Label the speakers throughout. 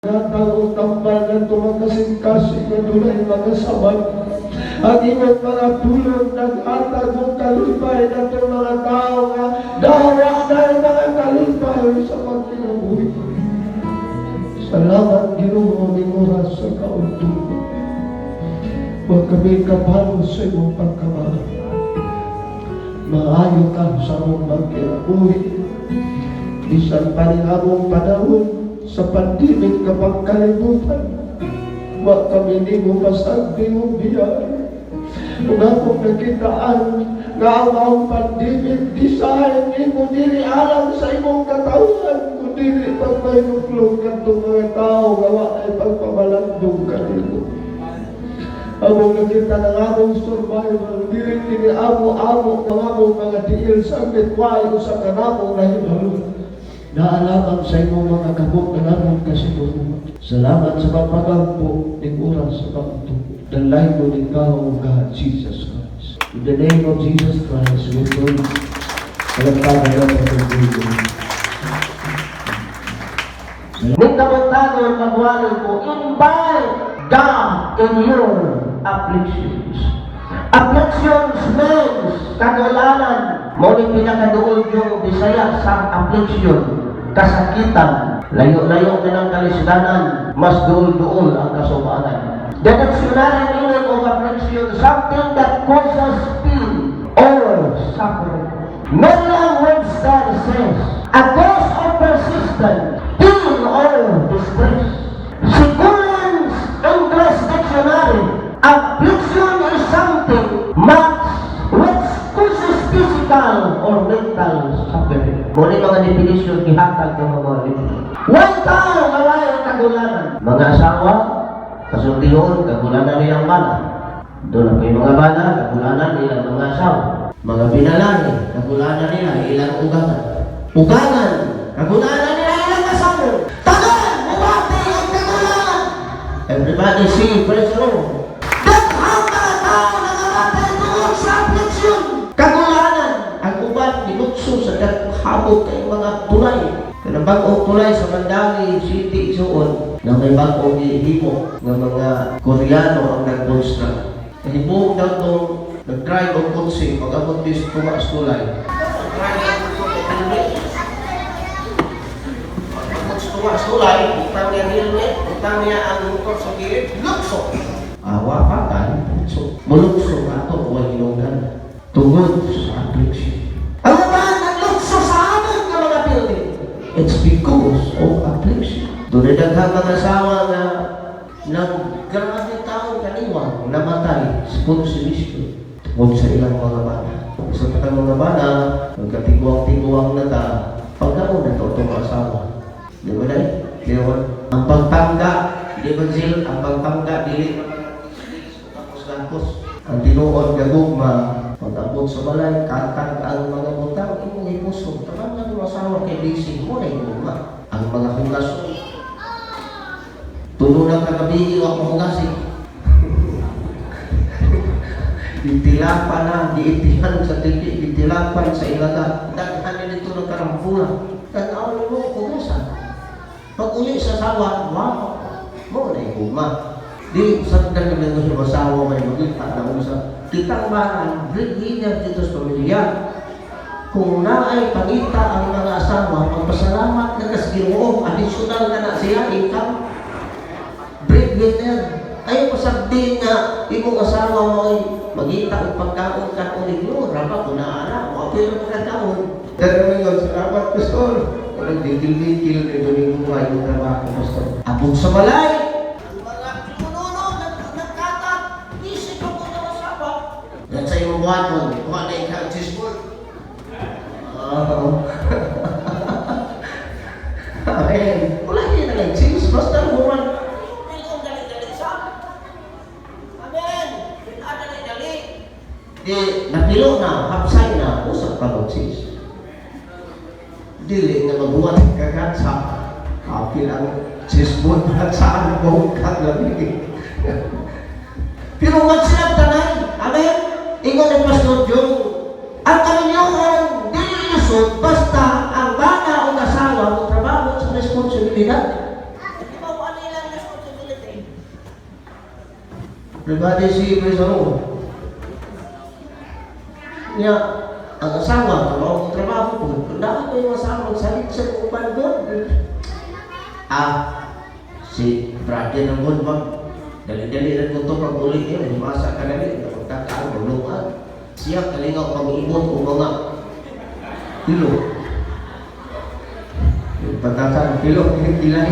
Speaker 1: Gatag og tambal ngadto mga kasing-kasing nga dunay mga samad. Ang imong mga pulong naghatag og kalipay ngadto mga tao nga dawa na mga kalipay sa pagkinabuhi. Salamat, Ginoo, ning oras sa kauntuman. Wa kami kabalo sa imong pagkamahal. Maayo ka sa among magkinabuhi. Bisan pa ning among panahon sa pandemic kapag kalibutan, wa kami nimo pasagdi o biyaan. Ug akong nakitaan nga ang maong pandemic design nimo dili alang sa imong katawhan, kundi pagpahinuklog kadtong mga tao nga wa ay pagpamalandong kanimo. Among nakita ng among survival, dili kini amo-amo ng among mga diil sa mitway o sa kanamong nahibalo. Naa lamang sa imong mga kamot ang among kasiguruhan. Salamat sa pagpagampo ning oras sa kaunto. Dalaygon ikaw, O God, Jesus Christ. In the name of Jesus Christ, we pray. Palakpakan natin ang Panginoon.
Speaker 2: Ning kabuntagon, magwali ko, invite God in your afflictions. Afflictions means kagulanan. Mao ni pinakaduol yung Bisaya sa affliction, kasakitan. Layo-layo na ng kalisdanan, mas duol-duol ang kasubaanan. The dictionary meaning of affliction, something that causes pain or suffering. Merriam-Webster says, a cause of persistent pain or distress. Si Collins English Dictionary, affliction is something much which causes physical or mental suffering. Mao ni mga definition gihatag ng mga libro. Why tao nga kagulanan? Mga asawa, kasultihon, kagulanan nilang bana. Doon na yung mga bana, kagulanan nilang mga asawa. Mga binalani, kagulanan nila ilang ugangan. Ugangan, kagulanan nila ilang asawa. Tanan, mubati ang kagulanan. Everybody see, praise the Lord. Daghang mga tao nangamatay tungod sa affliction. Kagulanan, ang uban nilukso sa daghabot kay mga tulay. Kanang bag-ong tulay sa Mandaue City isuon na may bag-ong gihimo nga mga Koreano ang nag-construct. Kahibong daw tong nag-drive og kotse pag abot dis tumaas tulay. Nag-drive og kotse, pag tumaas tulay, butang niya helmet, butang niya ang motor sa gilid, lukso. Awa pa kan, lukso. Mulukso nga ato, huwag hinungdan. Tungod sa affliction. Ang uban ang lukso sa amon nga mga building. It's because of affliction. Doon daghang mga asawa nga nang grabe taon kaniwang namatay sa consumption tungod sa ilang mga bana. Sa katang mga bana, magkatiguang-tiguang na ta, pagkaon na to itong asawa. Di ba dahil? Di ba? Ang pagtangga, di ba Zil? Ang pagtangga, dili gakos-gakos. Ang tinuod nga gugma, pag-abot sa balay, katag ang mga butang, imong ipuso. Tabang nga itong asawa kay busy mo na gugma. Ang mga hugas, tulo na kagabi, wa mo hugasin. Gitilapan na, giitihan sa tiki, gitilapan sa ilaga. Daghan ni dito ng karambulan. Tanaw mo, hugasan. Pag uli sa sawa, wow, mo na gugma. Di sa daghan na sa asawa may magita na usa. Kitang bana, breadwinner dito sa pamilya. Kung naay pangita ang mga asawa, magpasalamat na kas Ginoo, additional na na siya income. Breadwinner. Ayaw pasagdi nga imong asawa mo ay magita og pagkaon kaon ninyo, raba ko na ana, mo apil mo kaon. Pero ngayon, salamat, Pastor. Walang dikil-dikil ni Domingo nga yung trabaho, Pastor. Abot sa balay. Mga pinuno, nagkatat, isip ako ng asawa. Yan sa imong buhaton, kuha na ikaw cheeseball. Oo. Amen. Wala niya na lang cheese, basta human. Pilong dali-dali sa. Amen. Dali-dali. Di, napilo na, hapsay na, usap ka mag cheese. Dili nga magbuhat kagat sa apil ang cheeseball at saan mo lagi. Pero magsilab tanay. Amen. Ingon ni Pastor Joe, ang kaminyohan dili lisod basta ang bana o asawa mo trabaho sa responsibilidad. Di ba wala Everybody say, "Praise the Lord." Nya, ang asawa, trabaho ng trabaho po. Naa ko yung asawa, magsalit sa uban doon. Ah, si brother ng God, mag dali-dali rin ko ito pag uli niya, lumasa ka dali, magtakaan, maglungan. Siya, kalingaw pag-ibot o mga kilo. Yung pagkaka kilo, kilay.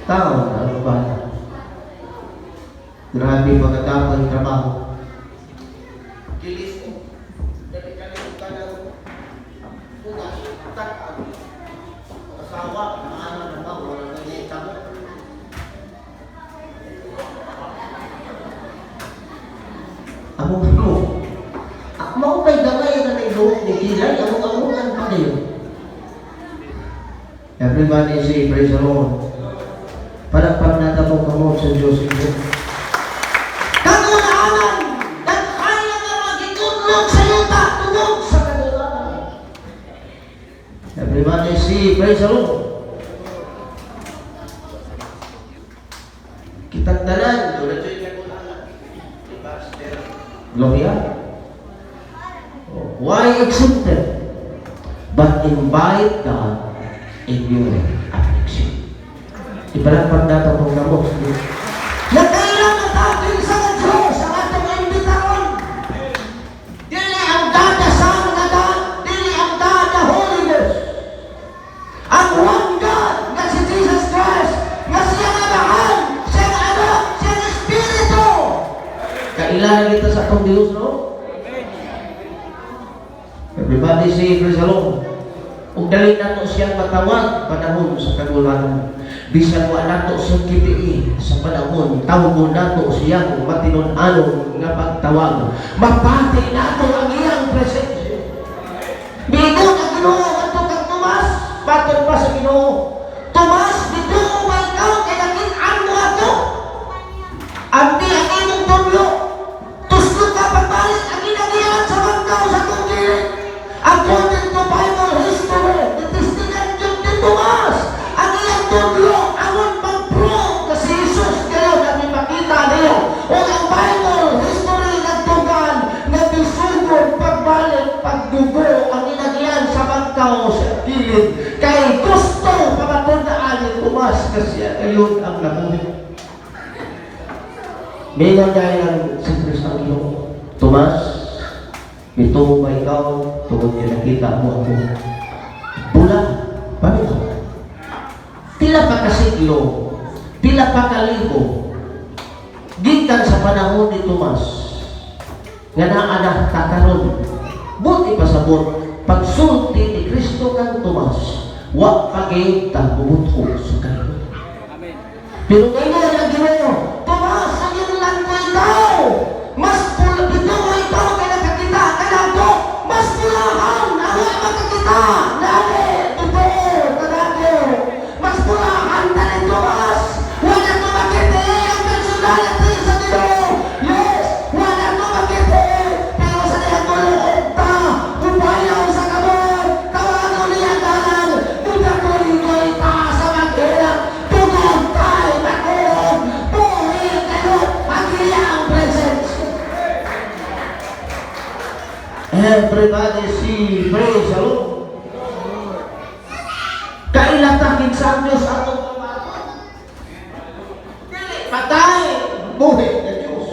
Speaker 2: Tao, ano ba? Grabe pagkatapos ng trabaho. Kilis ko. Dali-dali ka ng bugas, takaan. Asawa, maano na ba? Wala na niya kamo. Among mo. Mao pa'y dangay na nailuot ni Kilay, among-amungan pa kayo. Everybody say, "Praise the Lord." Palakpak nato kamo sa Diyos ito. Kagulaanan, nagkaya nga magitudlog sa yuta, tungod sa kagulaanan. Everybody say, "Praise the Lord." Kitang tanan, doon na siya kagulaanan. Diba, Sister Gloria? Oh, why exempted? But invite God in your affliction. Ipalakpak nato kung namo. Nakailang matagin sa Diyos ang atong imbitaron. Dili ang God the Son nga God, dili ang God the Holy Ghost. Ang one God nga si Jesus Christ, nga siya nga Amahan, siya nga Anak, siya nga Espiritu. Kailangan kita sa atong Diyos, no? Everybody say, "Praise the Lord." Ug dali nato siyang matawag panahon sa kagulanan. Bisan wa nato siyang kitii sa panahon, tawgon nato siyang matinud-anon nga pagtawag. Mapati nato ang iyang presensya. Miingon ang Ginoo ngadto kang Tomas, matod pa sa Ginoo. "Tomas, mituo ba ikaw kay nakit-an mo ako? Andi ang imong tudlo. Tuslo ka pagbalik ang ginagian sa bangkaw sa akong gilid." According to Bible history, gitestingan jud ni Tomas ang iyang tudlo aron mag-prove na si Jesus kayo ang ipakita niyo. O ang Bible history nagtugan nga misugod pagbalik pagdugo ang inagian sa bangkaw sa gilid kay gusto pamatun-an ni Tomas kasi kayo ang nabuhi. Mingon dahil ang si Kristo ang Ginoo, "Tomas, mituo ba ikaw tungod nga nakita mo ako? Bula, paano? Pila pa kasiglo, pila pa kalibo, gikan sa panahon ni Tomas, nga naa na ta karon, buti pasabot, pagsulti ni Kristo kang Tomas, wa pa gyud ta mubutho sa kalibutan."
Speaker 3: Amen.
Speaker 2: Pero ngayon ang Ginoo, "Tomas, ang lang ko ikaw. Mas pula, bitaw ikaw kay nakakita kanako. Mas pulahan ang wa makakita. Nani, totoo, kanako. Mas pulahan ta ni Tomas. Wala ko makita ang personality sa Ginoo. Yes, wala ko makita. Pero sa dihang muluog ta, mubayaw sa kamot, tawagon niya tanan, mudagoy ta sa maghilak, tungod kay matuod, buhi kayo ang iyang presence." Everybody say, "Praise the Lord." Kailatakin sa Diyos atong pamato. Dili patay, buhi na Diyos.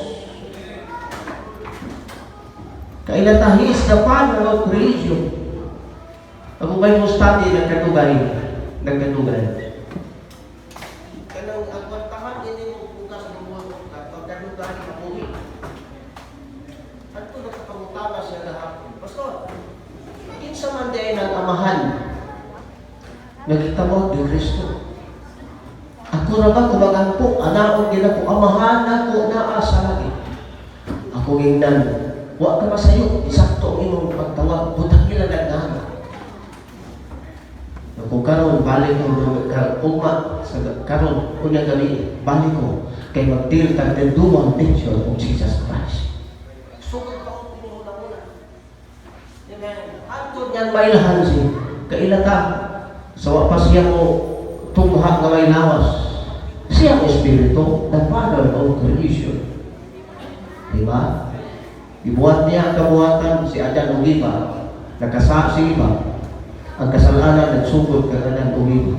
Speaker 2: Kailata, He is the Father of creation. Ako Bible study nagkadugay, nagkadugay. Kanang ang kwantahan ini mo bukas ng mga pagkadugay mabuhi. Adto nakapangutana siya gahapon. "Pastor, kinsa man diay ang amahan nga gitawag ni Kristo? Ako ra ba kumagampo, anaon gid ako, amahan nako naa sa langit." Ako gingnan, "Wa ka masayo, isakto ang imong pagtawag, butang nila nagana." Kung karon balik ko ugma sa karon unya gabi balik ko kay mag-deal tag the dual nature of Jesus Christ. Sugod pa ko pinuna-una. Amen. Hantod niyan mailhan si kaila ta sa wa pa siya mo tungha nga may lawas. Siya ang Espiritu, the Father of creation. Di ba? Ibuhat niya ang kabuhatan si Adan ug Eva. Nakasa si Eva. Ang kasalanan nagsugod kang Adan ug Eva.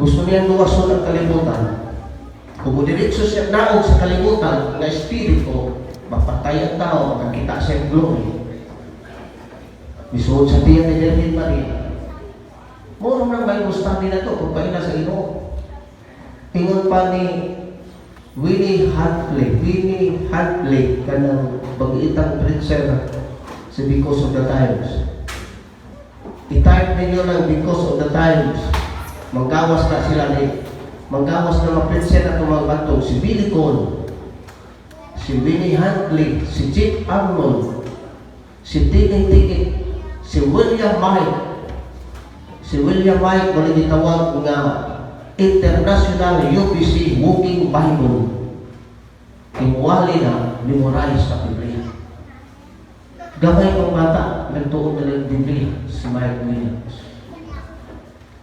Speaker 2: Gusto niya luwason ang kalibutan. Kung mudiretso siya naog sa kalibutan nga espiritu, mapatay ang tao, makakita siya ang glory. Misuod sa tiyan ni Virgin Maria. Mao nang Bible study na to, pagpaina sa Ginoo. Ingon pa ni Winnie Huntley, Winnie Huntley, kanang bag-itang preacher sa Because of the Times. I-type ninyo lang "Because of the Times". Manggawas na sila ni manggawas na mga preacher na itong mga bantog. Si Billy Cole, si Winnie Huntley, si Jeff Arnold, si Tini Ticket, si William Mike. Si William Mike, mao gitawag nga International UPC Walking Bible. Kimuwali na, memorize sa Biblia. Gamay pang bata, nagtuon na ng Biblia, si Mike Williams.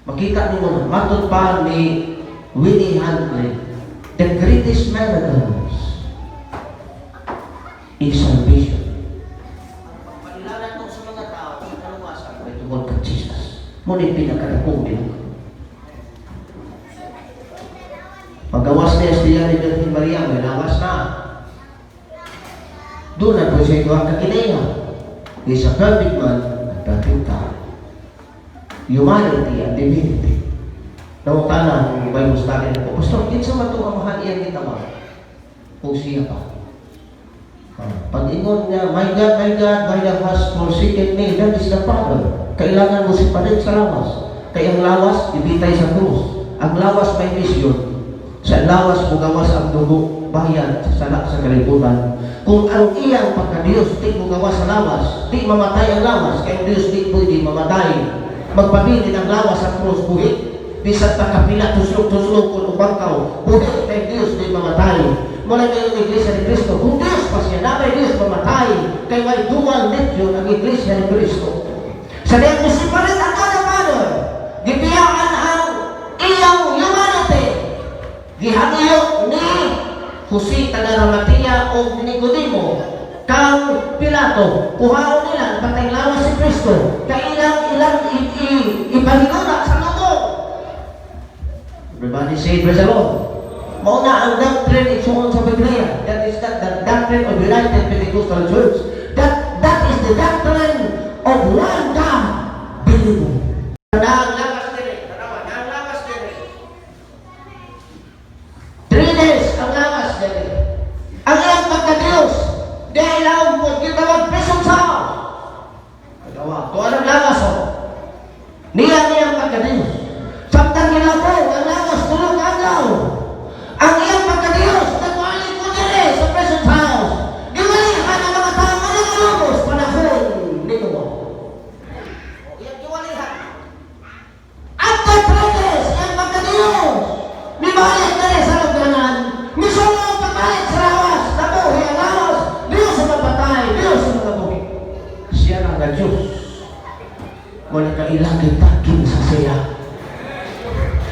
Speaker 2: Makita niyo na, matod pa ni Winnie Huntley, the greatest miracles is salvation. Pagpakilala to sa mga tao sa kaluwasan, may tungkol kang Jesus. Ngunit pinakadakong milagro. Paggawas niya sa tiyan ni Virgin Maria, may lawas na. Doon na po siya ikuha kakinaya. He's a perfect man and perfect God. Humanity and divinity. Nangutana ang Bible study na po, "Pastor, kinsa man itong amahan iyang gitawag? Kung siya pa." Ah, pag-ingon niya, "My God, my God, why thou hast forsaken me?" That is the Father. Kailangan mo si palit sa lawas. Kaya ang lawas, ibitay sa krus. Ang lawas may mission. Sa lawas mo gawas ang dugo, bayad sa sala sa kalibutan. Kung ang iyang pagka-Diyos, di mo gawas sa lawas, di mamatay ang lawas, kaya ang Diyos di pwede mamatay. Magpabilin ang lawas sa krus, buhit. Bisan pa kapila, tuslok-tuslok, kung ubangkaw, buhit kay Diyos di mamatay. Mula kayo ang Iglesia ni Cristo. Kung Diyos pa siya, namay Diyos mamatay. Kay may dual nature ang Iglesia ni Cristo. Sa diyang musipalit ang God the Father, gibiyaan ang iyang humanity. Gihangiyo ni Jose taga Arimatea o Nicodemo kang Pilato. Kuhaon nila ang patay lawas si Kristo. Kailang ilang ipahigura sa lubong. Everybody say, "Praise the Lord." Mao na ang doctrine igsuon sa Biblia. That is not the doctrine of United Pentecostal Church. That is the doctrine of one God believer. Na ang lawas diri, tanawa, na ang lawas diri. 3 days ang lawas diri. Ang iyang pagka-Diyos, dahil lang po, gitawag prison sa. Tanawa, tuwa ang lawas oh. Niya niyang pagka-Diyos. Samtang ginabong ang lawas, 3 ka adlaw. Ang iyang pagka-Diyos, nagwali ko diri sa prison house. Giwalihan ang mga tao nga nangalubos panahon ni Noah. O, iyang giwalihan. After 3 days, iyang pagka-Diyos, mibalik diri sa lugdanan, misulong pagbalik sa lawas, nabuhi ang lawas, Diyos sa mapatay, Diyos sa mga buhi. Siya lang ang Diyos. Wala ka ilagay takin sa siya.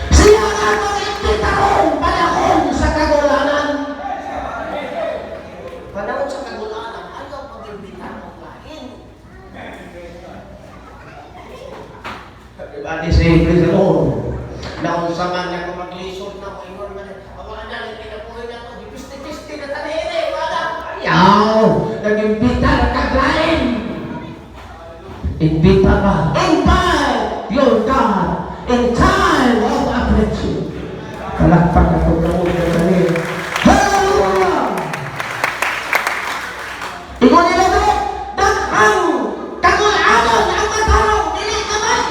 Speaker 2: Siya ang atong imbitaron panahon sa kagulanan. Panahon sa kagulanan, ayaw pag-imbitar og lain. Everybody say, "Praise the Lord." Naunsa man na kung maglisod na ko, ingon man, awa na, kinabuhi na to, gipisti-pisti na tanere, wala. Ayaw, nag-imbitar kag lain. Imbita ka. Invite your God in time of affliction. Palakpak ako kamot na tanin. Hallelujah! Ingon nila do, daghang kagulanon ang matarong, dili gamay.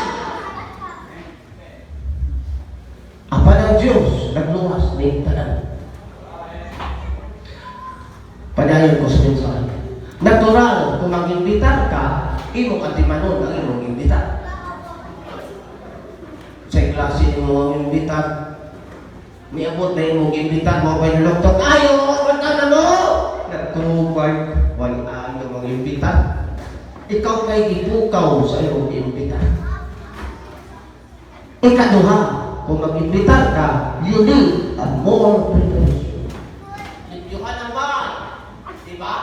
Speaker 2: Apan ang Diyos, nagluwas ni tanan. Padayon ko sa mensahe. Natural, kung mag-imbitar ka, imong atimanon ang imong imbitar. Sa klase nimo ang imbitar, niabot na imong imbitar mo kay naluktok, ayo, wala na mo! Nagtubay, way ayo ang imbitar. Ikaw kay gipukaw sa imong imbitar. Ikaduha, Kung mag-imbitar ka, you need a more preparation. Limpyuhan ang bahay. Di ba?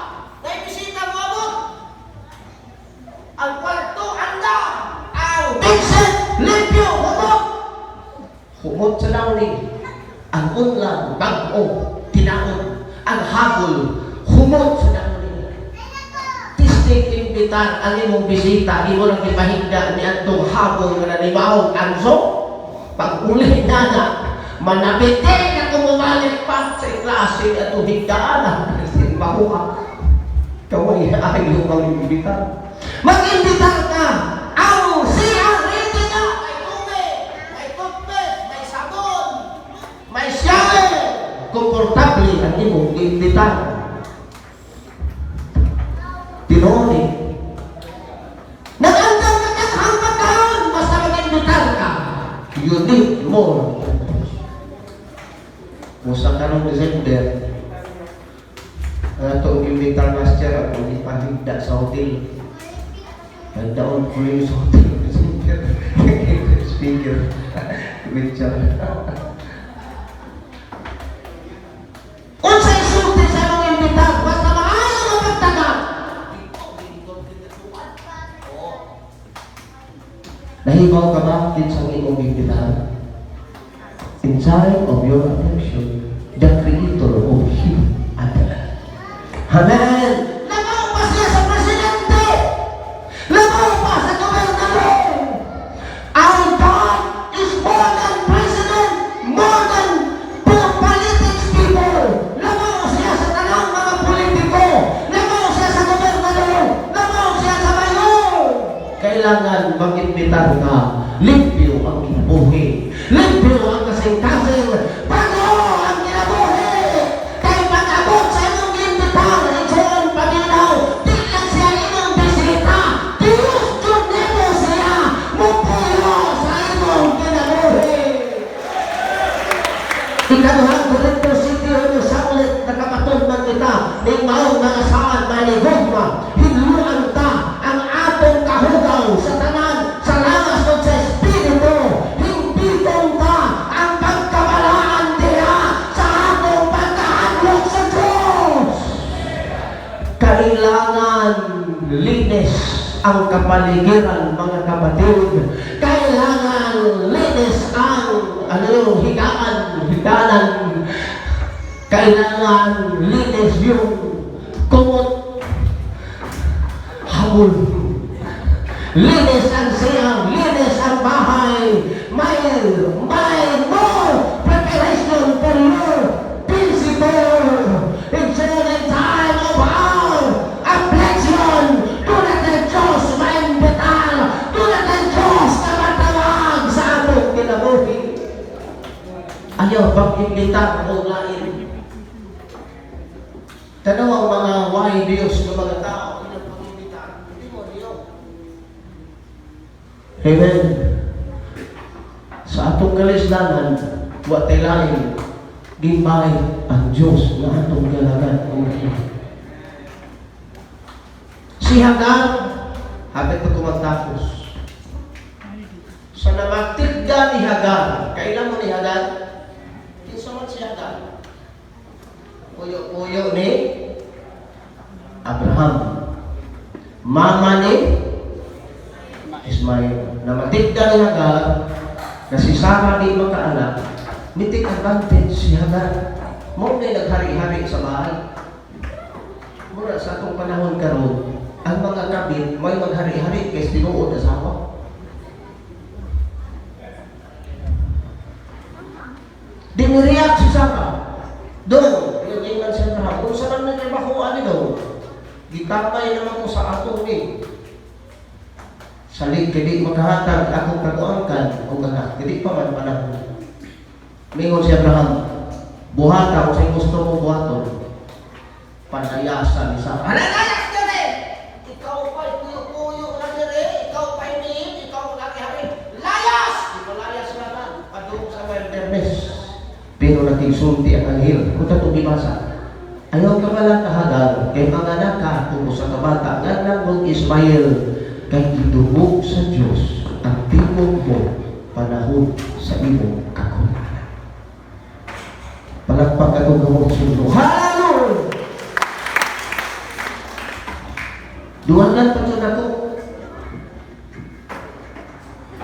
Speaker 2: Dahil bisita mo abot. Ang kwarto, andam. Ang bedsheet, limpyo, humot. Humot sa downy. Ang unlan, bag-o, tinaon. Ang habol, humot sa downy. Tistig imbitar ang imong bisita, imo lang ipahigda ni atong habol nga nanimaog ang so. Pag uli na na, manabite na kung bumalik pa sa klase at higdaan ang bahuha. Kaway ayaw mag-imbitar. Mag-imbitar ka! Ang CR ready na! May tubig, may toothpaste, may sabon, may shower! Komportable ang imong imbitar. Tinuod. Nag-andam ka daghang pagkaon, basta mag-imbitar ka. You need more. Musa karong December, ato imbitar last year ako ipahigda sa hotel. Nagdaon ko yung sa hotel December. Speaker. Picture. Unsay sulti sa imong imbitar, basta maayo nga pagtanggap. Nahibaw ka ba kinsang imong imbitar? In time of your affliction, the Creator of heaven and earth. Amen! Labaw pa siya sa presidente! Labaw pa sa gobernador! Our God is more than president, more than politics people. Labaw siya sa tanang mga politiko. Labaw siya sa gobernador. Labaw siya sa mayor. Kailangan mag-imbitar ka. Limpyo ang kinabuhi. Limpyo ang kasing-kasing. Bago ang kinabuhi. Kay pag-abot sa imong imbitar, igsoon paminaw, di lang siya imong bisita. Diyos jud nimo siya. Mupuyo sa imong kinabuhi. Ikaduhang Korinto 7, sanglit nakapatugman kita ning maong mga saan manigugma, hinluan ta ang atong kahugaw sa tanan sa lawas ug sa espiritu, himpiton ta ang pagkabalaan diha sa atong pagkahadlok sa Diyos. Kailangan linis ang kapaligiran, mga kapatid. Kailangan linis ang ano yung higaan, higanan. Kailangan linis yung kumot, habol. Linis ang siyang, linis ang bahay. May more preparation for your visitor. It's in time of our affliction. Duna tay Diyos maimbitar. Duna tay Diyos na matawag sa atong kinabuhi. Ayaw pag-imbitar o lain. Tanaw ang mga why Diyos ng mga tao. Ilang pag-imbitar. Hindi mo, Diyo. Amen. Sa atong kalisdanan, wa tay lain, gimay ang Diyos nga atong galagan. Si Hagar, hapit na kumagtapos. Sa namatigda ni Hagar, kailan mo ni Hagar? Kinsa man si Hagar? Puyo-puyo ni Abraham. Mama ni Ismael. Namatigda ni Hagar, na si Sarah di makaanak, ni take advantage si Hagar. Mao na naghari-hari sa bahay. Mura sa atong panahon karon, ang mga kabit may maghari-hari kay tinuod asawa. Di ni-react si Sarah. Doon, yung ingan si Abraham, kung saan man nagtrabahoan ni daw, gitamay naman ko sa atong ni. Salig kay di makahatag akong kaguangkan o anak, dili pa man panahon. Mingon si Abraham, buhata kung sa'y gusto mo buhaton. Panayasan ni Sarah. Halayas dire! Ikaw pa'y puyo-puyo na dire! Ikaw pa'y miin! Ikaw nagihari! Layas! Di ba layas naman? Padung sa wilderness. Pero nakigsulti ang anghel. Kung tatong gibasa, ayaw ka pala kahagar, kay mga naka, kung sa kabata, nga nang Ismael, kay gidumog sa Diyos ang tingog mo. panahon sa imong kakulangan. Palakpak ako gamot sundo. Hallelujah! Duwagan pa siya nako.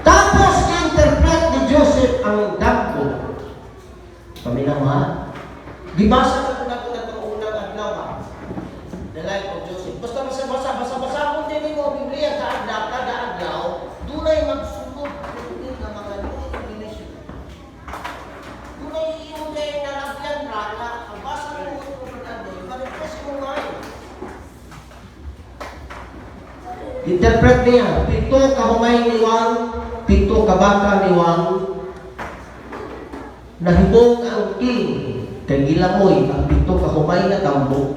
Speaker 2: Tapos interpret ni Joseph ang damgo. Paminaw ha? Gibasa ko na ko na itong unang adlaw ha. The life of Joseph. Basta basa basa basa basa kung din mo Biblia sa adlaw kada adlaw, dunay magsunod din nga mga new revelation. Dunay iyong kay nalagyan ra na pagbasa mo mo Fernando, ma-refresh mo mind. Interpret niya, pito ka humay niwang, pito ka baka niwang, nahibong ang king, kay gilamoy ang pito ka humay nga tambo,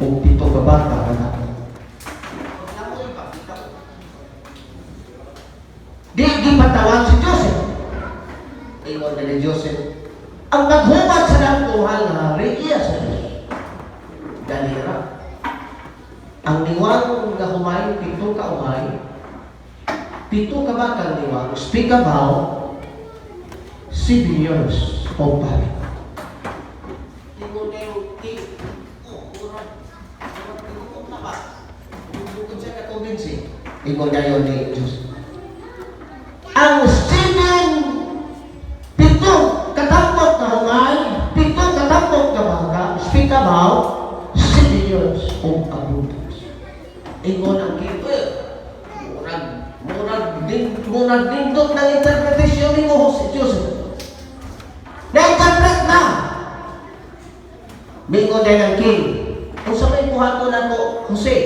Speaker 2: ug pito ka baka nga tambo. Lamoy pa, pito. Di gipatawag si Joseph. Ingon na ni Joseph, ang maghubad sa damgo, nga hari, iya sa Diyos. Dalira. Ang niwang nga humay, pito ka humay, pito ka bakang niwang, speak about 7 years of famine. Ingon na yung king, oh, murag, murag, tinuok na ba? Bukod siya na-convince. Ingon na yun ni Joseph. Ang 7, pito katambok na humay, pito katambok na baka, speak about 7 years of abundance. Ingon ang king, eh, murag nindot ng interpretation ni mo, Jose Joseph. Na-interpret na. Mingon din ang king. Kung sa may buhaton nako, Jose,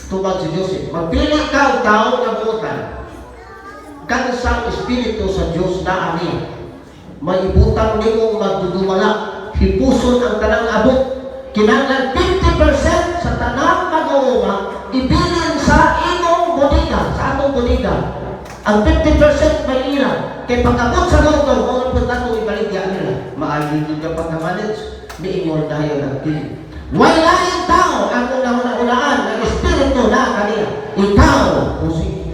Speaker 2: tubag si Joseph, magpili ka og tao nga buotan. Kansang espiritu sa Diyos na ani, maibutang nimong magdudumala, hipuson ang tanang abot. Kinahanglan 50% sa tanang mag-uuma, ibilin sa imong bodega, sa atong bodega. Ang 50% may ila. Kay pag-abot sa lotto, mo ang nato ibaligya nila. Maayo jud ka pagka-manage, miingon dayon ang king. Way laing tao ang una-una-unaan ng espiritu na kaniya. Ikaw, Jose.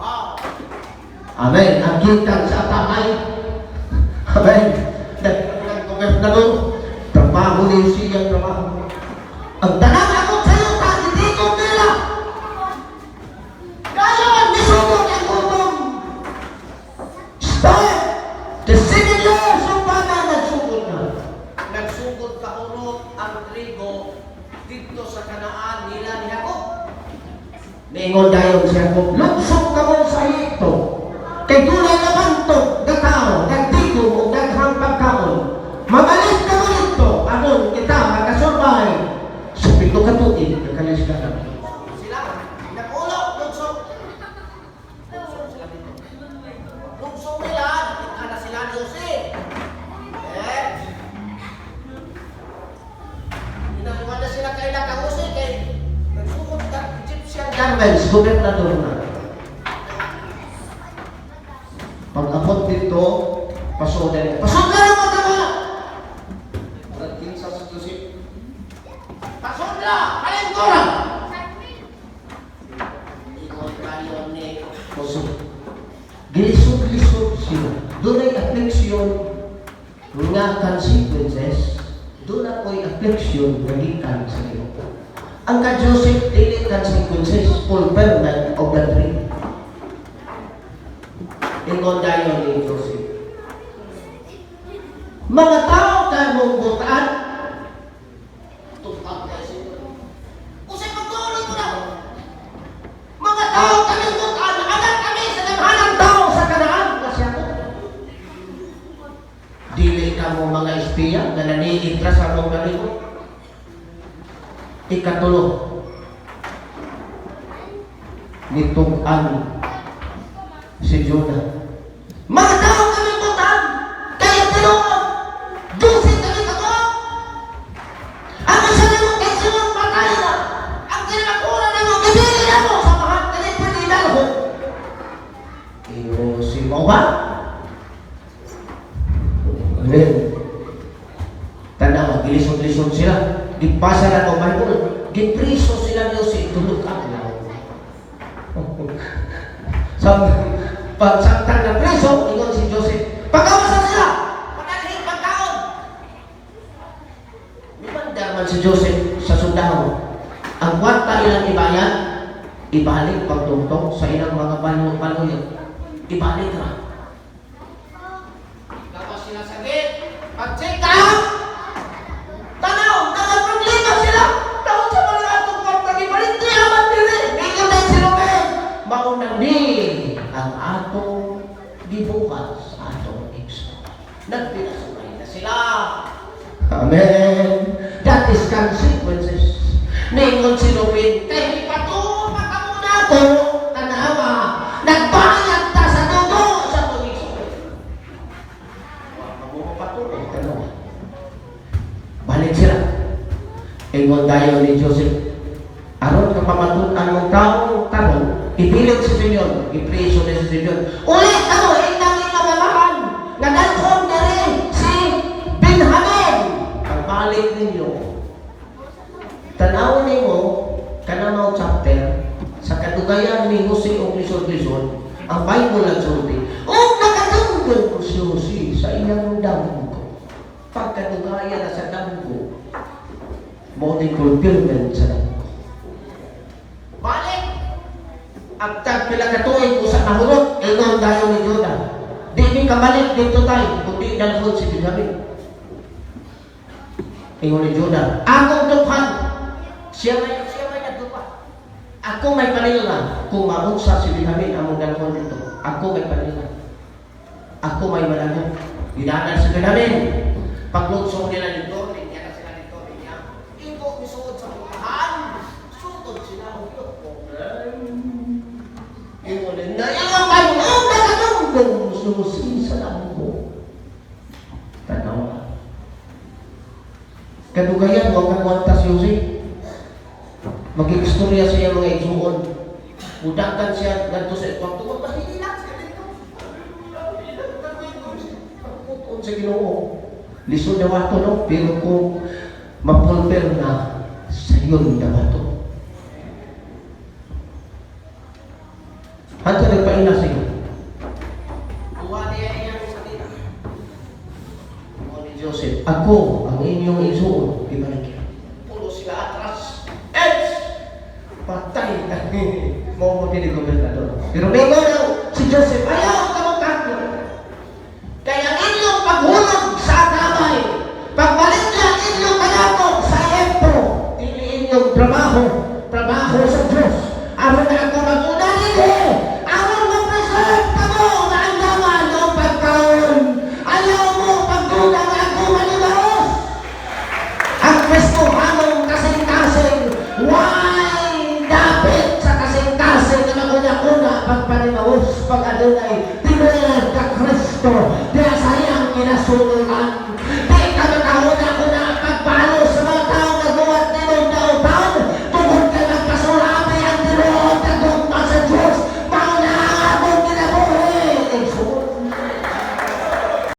Speaker 2: Wow. Amen. Ang gikan sa atamay. Amen. Gobernador, trabaho ni siyang trabaho. Ang tanang abot sa yuta, hindi nila. Dayon, nisugod ang gutom. Stop! The 7 years of famine nagsugod na. Nagsugod kahurot ang trigo dito sa Kanaan nila ni Jacob. Niingon dayon si Jacob, "Lugsok kamo sa Ehipto. Kay dunay nabantog nga tao, nagtigom og daghang pagkaon. Mamalit kamo dito, aron kita makasurvive sa 7 ka tuig nga kalisdaran." Sila, nakulok, lugsok. Lugsok sila dito. Lugsok nila, nakita na sila ni Jose. Eh, Ginagawa na sila kay ka Jose, kay nagsuot ka Egyptian garments, gobernador na. Pag abot dito, pasod na. Pasod na naman tama! Murag kinsa si Joseph. Pasod na! Palingkura! Ingon kayo ni Jose. Gilisod-lisod sila. Dunay affliction nga consequences, doon ako'y affliction nga gikan sa Ginoo. Ang ka Joseph dili consequences, fulfillment of the dream. Ingon dayon ni Joseph, "Mga tao ka mong butaan, tupag kayo siya. Usay pagtuloy ko na. Mga tao kami butaan, anak kami sa daghanang tao sa Kanaan." Kasi ako. Dili ka mo mga espiya nga naniig ka sa mong kalimot. Ikatulo, nitug-an si Jonah. Mga tao kami butaan, kaya tinuod, 12 kami kabuok. Ang isa na mong kay patay na. Ang kinakura na mo, gibili na mo sa mahal, dili pwede dalho. Iyo si mo ba? Amen. Tanawa, gilisod-lisod sila. Gipasa na ko Bible. Gipriso sila niyo si tulog ka adlaw. Sa pag samtang na preso Priso, ingon si Joseph. Pagawasan sila! Padalhin pagkaon! Mimandar man si Joseph sa sundao. Ang kwarta ilang ibayad, ibalik pagtungtong sa ilang mga baluyo. Ibalik ra. Gawas sila sa gate. Pag-check out! Tanaw, nagka-problema sila. Taon sa mga atong kwarta, ibalik niya man diri. Ingon na si Ruben. Mauna ni ang atong gibuhat sa atong igsoon. Nagpinasungay na sila. Amen. That is consequences. Ningon si Ruben, kay ipatuo pa kamo nato, tanawa, nagbayad ta sa dugo sa atong igsoon. Wa kamo mapatuo, tanawa. Balik sila. Ingon dayon ni Joseph, aron ka pamatud-an mong tao karon, ipilit si Simeon, ipriso ni si Simeon. Ulit ako, inang inyong amahan, nga dalhon diri si Benjamin. Pagbalik ninyo, tanawon nimo kanang chapter sa kadugayan ni Jose og lisod-lisod, ang Bible nagsulti, ug nakadungdong si Jose sa iyang damgo. Pagkadugayan na sa damgo, mao ni fulfillment sa damgo. Balik! Ang tag pila ka tuig usa nahurot, ingon dayon ni Judah. Di mi kabalik dito tay, kundi dalhon si Benjamin. Ingon ni Judah, akong duphan. Siya may nagdupa. Ako may panilna kung maunsa si Benjamin among dalhon dito. Ako may panilna. Ako may malago. Gidanan si Benjamin. Paglunsong nila dito, linya na sila dito, linya. Igo misuod sa putahan. Sugod sila og Ingon na ingon kayo, ang nakadungdong susi sa damgo. Tanaw. Kadugayan, huwag kang kwanta si Jose. Mag-istorya siya mga igsuon. Udakan siya ngadto sa kwarto, magpahilak siya dito. Pagputon sa Ginoo. Lisod na wato, no? Pero kung mapulpil na, sayon na wato. Hanto nagpaina sa iyo. Kuha niya iyang salita. Kuha ni Joseph, ako ang inyong igsuon, ibalik.